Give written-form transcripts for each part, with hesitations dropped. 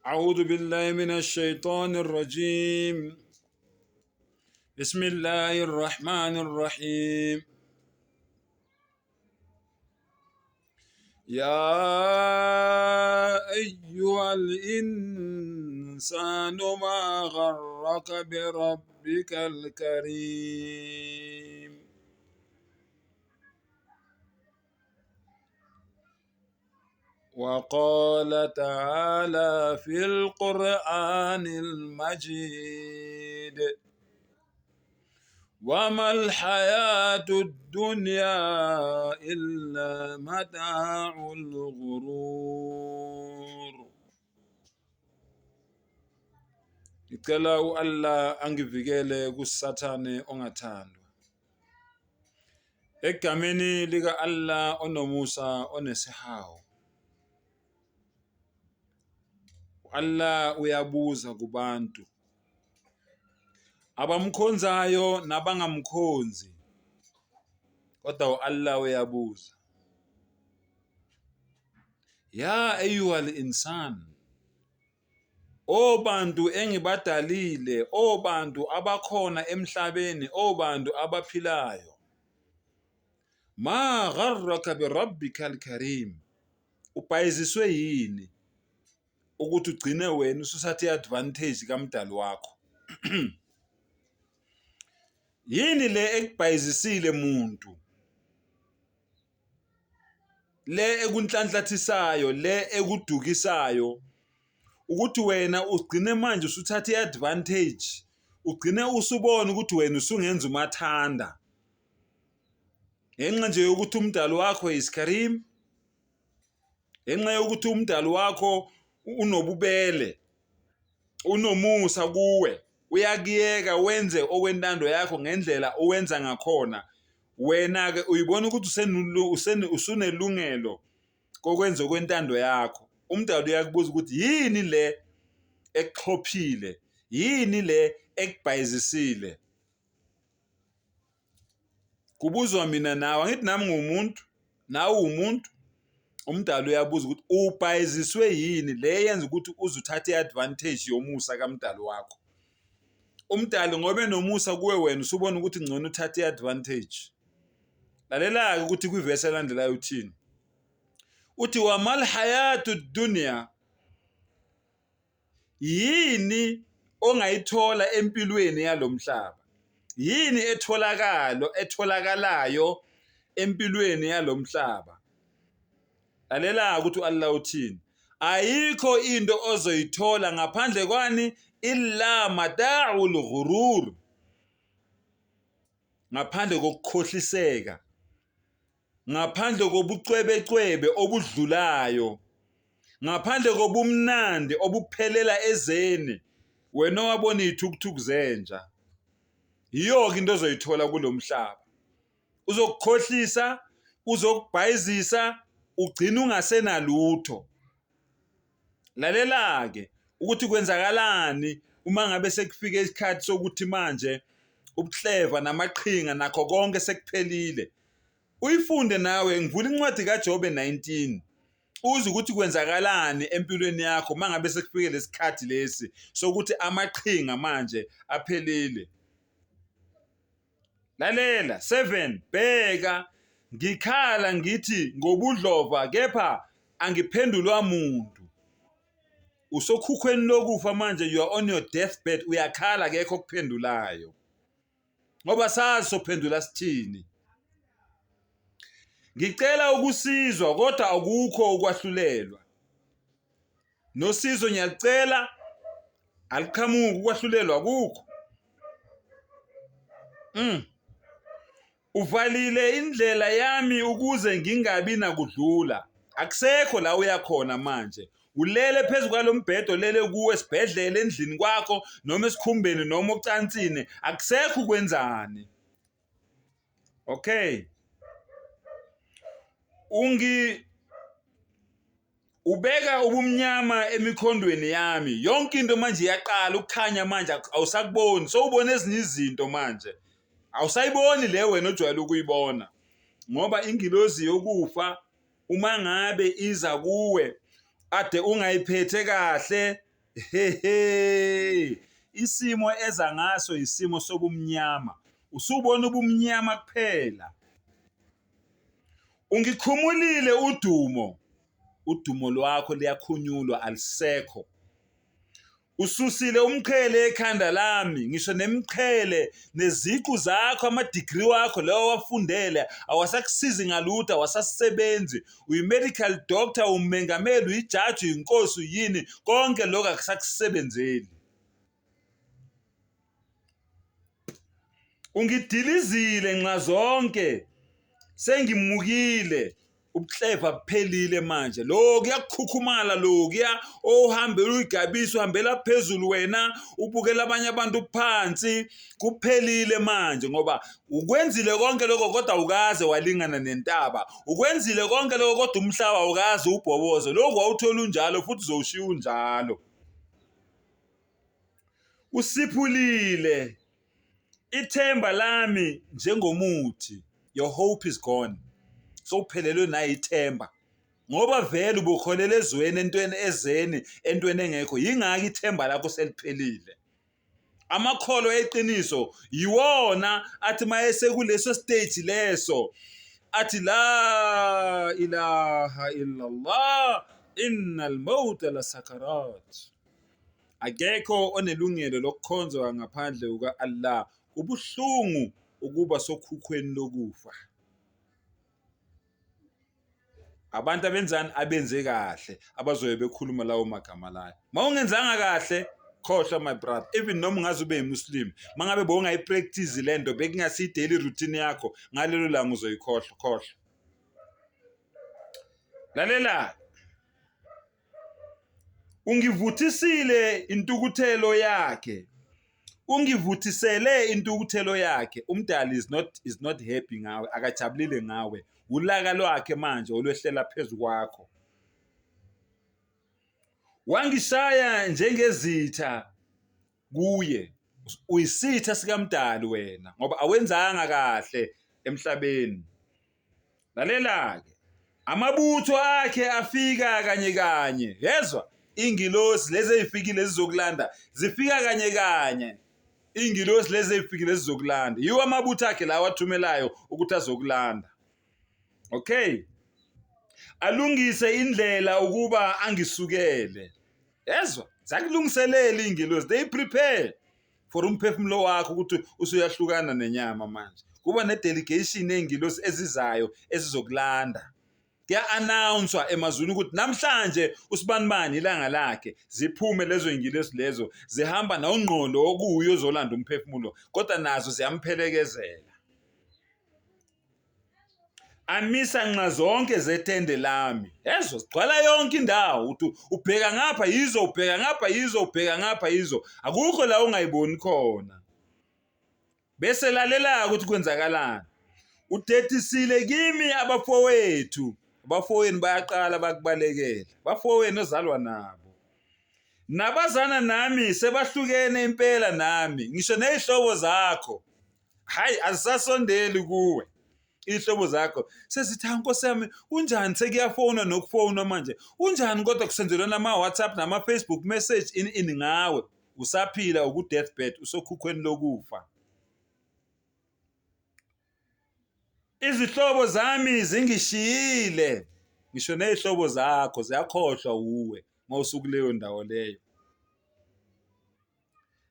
أعوذ بالله من الشيطان الرجيم بسم الله الرحمن الرحيم يا أيها الإنسان ما غرك بربك الكريم وقال تعالى في القرآن المجيد وما الحياة الدنيا إلا متاع الغرور. Ngicela u-Allah angivikele kuSathane ongathandwa. Egameni lika-Allah onomusa onesihawu. U-Allah uyabuza kubantu abamkhonzayo nabangamkhonzi, kodwa u-Allah uyabuza, ya ayyuhal insan, o bantu engibadalile, o bantu abakhona emhlabeni, o bantu abaphilayo, ma gharraka birabbika alkarim, ubhayiziswe yini ukuthi ugcine wena ususathe i-advantage kamdali wakho? Yini le ekubhayizisile muntu, le ekunhlanhlathisayo, le ekudukisayo, ukuthi wena ugcine manje usuthatha i-advantage, ugcine usubona ukuthi wena usungenza umathanda ngenxa nje yokuthi umdali wakho is Karim, ngenxa yokuthi umdali wakho unobubele, unomusa kuwe, uyakuyeka wenze okwentando yakho ngendlela owenza ngakhona. Wena-ke uyibona ukuthi usunelungelo kokwenza okwentando yakho. Umdali uyakubuza ukuthi yini le ekuxhophile, yini le ekubhayizisile? Kubuzwa mina nawe, angithi nami ngiwumuntu, nawe uwumuntu. Umdali uyabuza ukuthi ubhayiziswe yini le yenza ukuthi uze uthathe i-advantage yomusa kamdali wakho. Umdali ngoba enomusa kuwe wena usubona ukuthi ngcono uthathe i-advantage. Lalela-ke ukuthi kwivesi elandelayo uthini. Uthi wamal hayatu dunya, yini ongayithola empilweni yalomhlaba? Yini etholakalo etholakalayo empilweni yalomhlaba? Lalela ukuthi u-Allah uthini. Ayikho into ozoyithola ngaphandle kwani illa mata'ul ghurur, ngaphandle kokukhohliseka, ngaphandle kobucwebecwebe obudlulayo, ngaphandle kobumnandi obuphelela ezeni, wena owabona iy'thukuthuku zenja. Yiyo-ke into ozoyithola kulo mhlaba. Uzokukhohlisa, uzokubhayizisa, ugcine ungasenalutho. Lalela-ke ukuthi kwenzakalani uma ngabe sekufike isikhathi sokuthi manje ubuhleva namaqhinga nakho konke sekuphelile. Uyifunde nawe, ngivula incwadi kaJobe 19 uze ukuthi kwenzakalani empilweni yakho uma ngabe sekufike lesikhathi lesi sokuthi amaqhinga manje aphelile. Lalela 7 bheka ngikhala ngithi ngobudlova kepha angiphendulwa muntu. Usokhukhweni lokufa manje, you are on your deathbed, uyakhala akekho okuphendulayo. Ngoba sazi sophendula sithini. Ngicela ukusizwa kodwa akukho ukwahlulelwa. Nosizo ngiyalicela aliqhamuki, ukwahlulelwa akukho. Uvalile indlela yami ukuze ngingabi nakudlula. Akusekho la uya khona manje. Ulele phezu kwalo mbhedo olele kuwo esibhedlela, endlini kwakho, noma esikhumbeni, noma ocansini. Akusekho ukwenzani. Okay. Ungi ubeka ubumnyama emikhondweni yami. Yonke into manje iyaqala ukukhanya manje, awusakuboni, sowubona ezinye izinto manje, awusayiboni le wena ojwayele ukuyibona, ngoba ingilozi yokufa uma ngabe iza kuwe ade ungayiphethe kahle. Hehe, isimo eza ngaso isimo sobumnyama, usubona ubumnyama kuphela. Ungikhumulile udumo, udumo lwakho liyakhunyulwa alisekho. Ususile umqhele ekhanda lami, ngisho nemiqhele neziqu zakho, amadigri wakho lawo owafundele awasakusizi ngalutho, awasasebenzi. Uyi-medical doctor, umengameli, uyijaji, uyinkosi, uyini, konke lokho akusakusebenzeli. Ungidilizile nxazonke, sengimukile. Ubukleva buphelile manje, lo kuyakukhukhumala lokuya ohambela uyigabisa uhambela phezulu wena ubukela abanye abantu phansi, kuphelile manje ngoba ukwenzile konke lokho kodwa awukaze walingana nentaba, ukwenzile konke lokho kodwa umhlaba awukaze ubhoboze, lokhu wawuthola unjalo futhi uzowushiya unjalo. Usiphulile ithemba lami njengomuthi, your hope is gone. Sowuphelelwe nayithemba ngoba vele ubukholela ezweni entweni ezeni entweni engekho, yingakho ithemba lakho seliphelile. Amakholwa eqiniso yiwona athi mayesekuleso stage leso athi la ilaha illallah innal mauta la sakarat. Akekho onelungelo lokukhonzwa ngaphandle kuka-Allah. Kubuhlungu ukuba sokhukhweni lokufa. Abantu abenzani? Abenze kahle abazobe bekhuluma lawo magama layo. Uma ungenzanga kahle, khohlwa my brother. Even noma ungaze ube yimuslim, uma ngabe bowungayi-practice le nto, bekungasiyi daily routine yakho, ngalelo langa uzoyikhohlwa, khohlwa. Lalela. Ungivuthisile intukuthelo yakhe, ungivuthisele intukuthelo yakhe. Umdali is not happy ngawe, akajabulile ngawe. Ulaka lwakhe manje olwehlela phezu kwakho. Wangishaya njengezitha kuye, uyisitha sikamdali wena ngoba awenzanga kahle emhlabeni. Lalela-ke, amabutho akhe afika kanye kanye, yezwa ingilosi lezi ezifikile zizokulanda zifika kanye kanye, ingilosi lezi ezifikile zizokulanda, yiwo amabutho akhe lawa athumelayo ukuthi azokulanda. Okay, alungise indlela ukuba angisukele, yezwa, zakulungiselela iy'ngilosi, they prepare for umphefumulo wakho ukuthi usuyahlukana nenyama manje. Kuba ne-delegation ey'ngilosi ezizayo ezizokulanda. Kuya-announce-wa emazulwini ukuthi namhlanje usibanibani ilanga lakhe, ziphume lezo y'ngilosi lezo zihamba nongqondo okuyo ozolanda umphefumulo, kodwa nazo ziyampherekezela. Amisa nxazonke zethende lami, ezo zigcwala yonke indawo, uthi ubheka ngapha yizo, ubheka ngapha yizo, ubheka ngapha yizo, akukho la ungayiboni khona. Bese lalela ukuthi kwenzakalani. Udedisile kimi abafowethu, abafowenu bayaqala bakubalekela, bafowenu ozalwa nabo. Nabazana nami sebahlukene impela nami, ngisho nezihlobo zakho. Hayi, azisasondeli kuwe iy'hlobo zakho, sezithi ha nkosi yami unjani, sekuyafonwa nokufonwa manje, unjani kodwa, kusenzelwa nama-WhatsApp nama-Facebook message ini ini ngawe, usaphila uku-deathbed, usokhukhweni lokufa. Izihlobo zami zingishiyile, ngisho ney'hlobo zakho ziyakhohlwa wuwe uma usukuleyo ndawo leyo.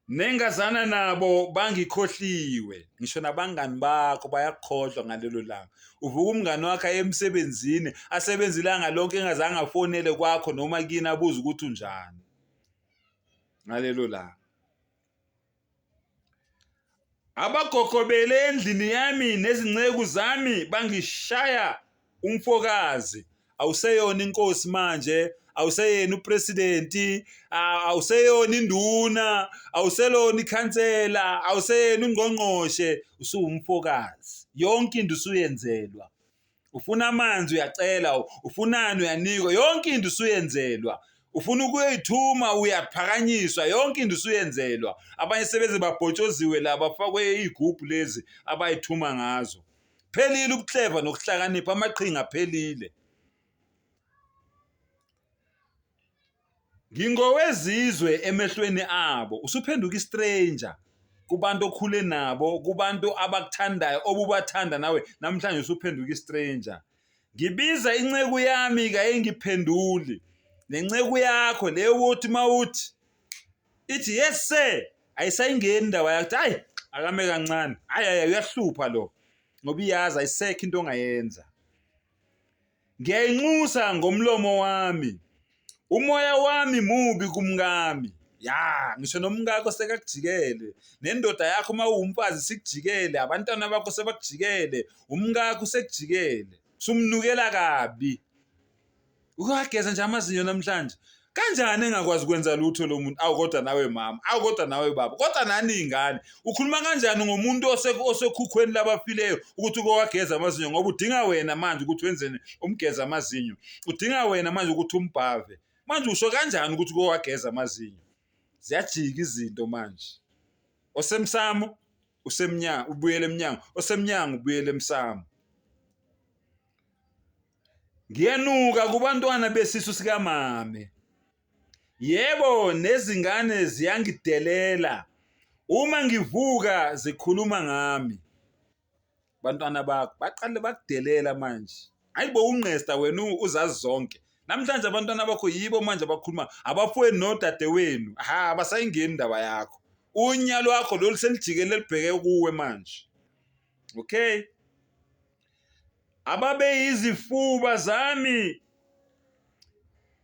Nengazana nabo bangikhohliwe, ngisho nabangani bakho bayakukhohlwa ngalelo langa. Uvuka umngani wakho aye emsebenzini, asebenze ilanga lonke engazange afonele kwakho noma kini abuze ukuthi unjani ngalelo langa. Abagogobele endlini yami nezinceku zami bangishaya umfokazi. Awuseyona inkosi manje, awuseyena upresidenti, awuseyona induna, awuselona ikhansela, awuseyena ungqongqoshe, usuwumfokazi. Yonke into usuyenzelwa. Ufuna amanzi uyacela, ufunani uyanikwa, yonke into usuyenzelwa. Ufuna ukuyoyithuma uyaphakanyiswa, yonke into usuyenzelwa. Abanye sebeze babhotshoziwe la bafakwe iy'gubhu lezi abayithuma ngazo. Phelile ubukleva nokuhlakanipha, amaqhinga aphelile. Ngingowezizwe emehlweni abo. Usuphenduka istranger kubantu okhule nabo, kubantu abakuthandayo, obubathanda nawe namhlanje usuphenduka istranger. Ngibiza inceku yami kayingiphenduli. Nenceku yakho leyo ukuthi mawuthi ithi yes sir ayisayingeni indaba yakho hayi akame kancane hayi hayi uyahlupha lo ngoba iyazi ayisekho into ongayenza. Ngiyayinxusa ngomlomo wami. Umoya wami mubi kumkami. Ya, ngisho nomkakho sekakujikele. Nendoda yakho uma uwumfazi sikujikele, abantwana bakho sebakujikele, umkakho usekujikele. Sumnukela kabi. Uwageza nje amazinyo namhlanje. Kanjani engakwazi ukwenza lutho lo muntu? Awu kodwa nawe mama, awu kodwa nawe baba, kodwa nani iy'ngane. Ukhuluma kanjani ngomuntu osekhukhweni labafileyo ukuthi uke wageza amazinyo ngoba udinga wena manje ukuthi wenzeni umgeze amazinyo. Udinga wena manje ukuthi umbhave. Manje usho kanjani ukuthi uke wageza amazinyo? Ziyajika izinto manje. Osemsamo usemnyango ubuyele emnyango, osemnyango ubuyele emsamo. Ngiyanuka kubantwana besisu sikamame. Yebo, nezingane ziyangidelela. Uma ngivuka zikhuluma ngami. Bantwana bakho baqale bakudelela manje. Hayi bo ungqesta wena uzazi zonke. Namhlanje abantwana bakho yibo manje abakhuluma abafowenu nodadewenu. Ha abasayingeni indaba yakho. Unya lwakho lolu selijikele libheke kuwe manje. Okay? Ababeyizifuba zami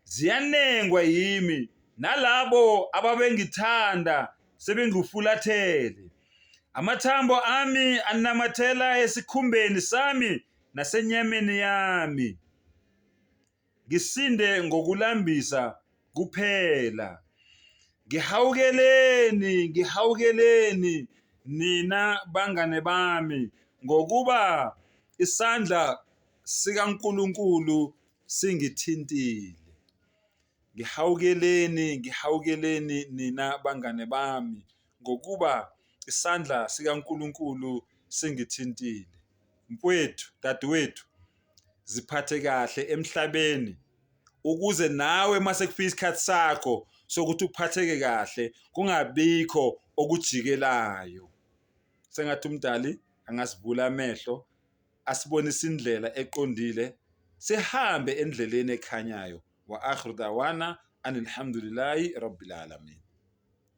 ziyanengwa yimi, nalabo ababengithanda sebengifulathele. Amathambo ami anamathela esikhumbeni sami nasenyameni yami. Ngisinde ngokulambisa kuphela. Ngihawukeleni, ngihawukeleni nina bangane bami, ngokuba isandla sikaNkulunkulu singithintile. Ngihawukeleni, ngihawukeleni nina bangane bami, ngokuba isandla sikaNkulunkulu singithintile. Mfwethu, dadewethu, ziphathe kahle emhlabeni ukuze nawe mase kufika isikhathi sakho sokuthi uphatheke kahle kungabikho okujikelayo. Sengathi uMdali angasivula amehlo asibonise indlela eqondile sihambe endleleni ekhanyayo. Wa akhiru dawana anilhamdulillahi rabbil alamin.